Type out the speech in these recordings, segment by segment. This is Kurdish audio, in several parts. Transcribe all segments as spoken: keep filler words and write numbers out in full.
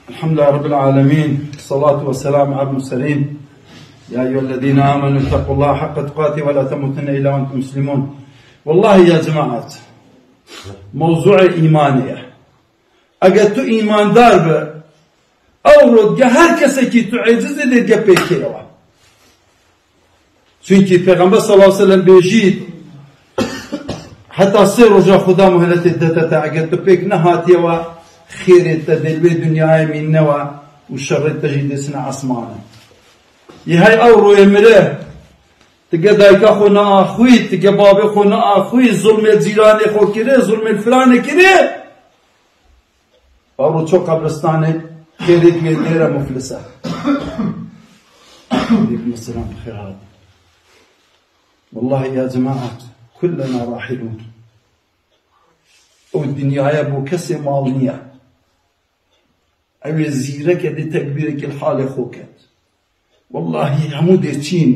الحمد لله رب العالمين، الصلاة والسلام على المرسلين. يا أيها الذين آمنوا اتقوا الله حق تقاته ولا تموتن إلا وأنتم مسلمون. Wallahî ya cemaat, mewzûê îmanê ye. Eger tu îmandar be, ew rojge her kesekî tu ecizî dê ge pêkê wa. Çunkî Pêxember sallallahu aleyhi ve sellem bêjî, heta sê roja Xuda muhletê dete te, eger tu pêk nehatiye wa, xêrê te dê li vê dinyayê mînne wa û şerê te jî dê sine esmanê. Yê hey ew royê mire, ti ge dayika xwe neaxwî, ti ge bavê xwe neaxwî, zulmê cîranê xwe kirê, zulmê filanê kirê. Ew ço qebristanê xêrê wê nêre muflise. Aleykum selam, bi xêr hat. Wallahî ya cemaat, kullena rahilûn. Ew dinyaya bo kesê mal niye. Ew ê zîreke dê tekbîrekî li halê xwe ket. Wallahî hemû dê çîn.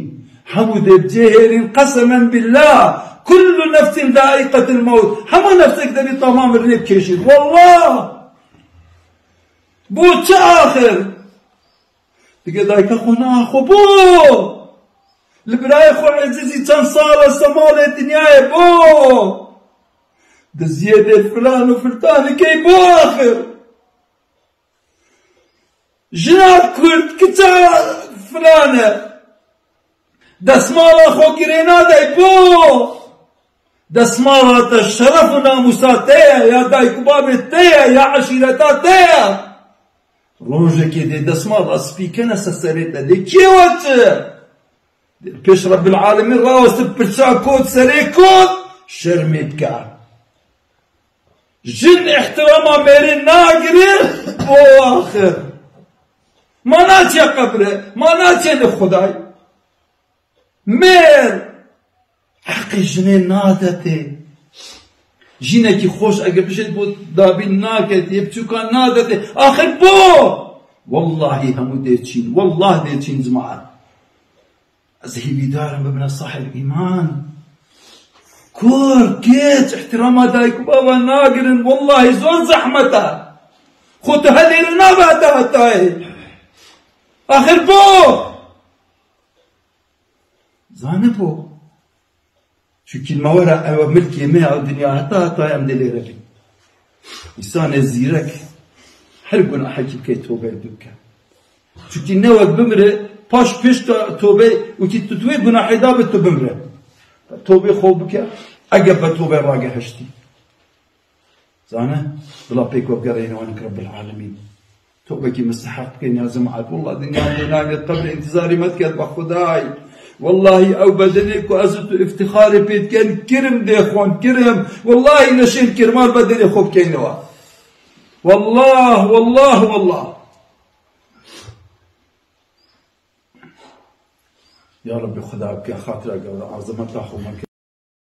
Hemû dê cihêlin, qesemen billah. Kullu nefsin zaiqetul mewt. Hemû nefsek dê bî tamam mirinê bikêşît. Wallah. Bo çi axir? Dige dayika xwe na xwe bo. Li birayê xwe ezîzî çend sal e semalê dinyayê bo. Diziyê dê filan û filtanî key bo axir. Jina Kurd, kiça filan e. Desmala xwe girê nadey bo. Desmala te şeref û namûsa te ye, ya dayik û babê te ye, ya eşîreta te ye. Rojekê dê desmala spî kene ser serê te, dê kê we çi? Pêş Rebbil Alemîn rawestin pirça kot serê kot şermê bike. Jin îhtirama mêrê nagire, bo axir. Ma naçe qebre, ma naçe li Xuday. Mêr heqê jinê nadetê. Jinekî xweş eger bijêt bo dabîn naket, yê biçûkan nadetê. Axir bo! Wallahî hemû dê çîn. Wallah dê çîn cemaat. Ez hîvîdar im bibine sahib îman. Kur, keç, îhtîrama dayik û bava nagirin, wellahî zor zehmet e. Xwe tu helêre nabe heta hetayê. Axir bo! Zane bo. Çunkî me were ew milkê me ya dinya heta heta em dê lêre bin. Însanê zîrek her gunahekî bike tobe bike. Çunkî ne wek bimire paş pêş te tobe û kî tu tu wê gunahê da bi tu bimire. Tobe xwe bike, ege be tobe ragehiştî. Zane, bila pêk we gereyne wanik Rabbil Alemîn. Tobekî misteheq bikên ya cemaat. Wallah dinya lê nayê qebrê intizarî me diket be Xudayê. Wallahî ew bedenê ku ez û tu îftixarê pê diken kirim dê xwan kirim. Wallahî neşên kirmar bedenê xwe bikeyne wa. Wallah, wallah, wallah. Ya Rabbi Xuda bike xatira gewre azameta xwe me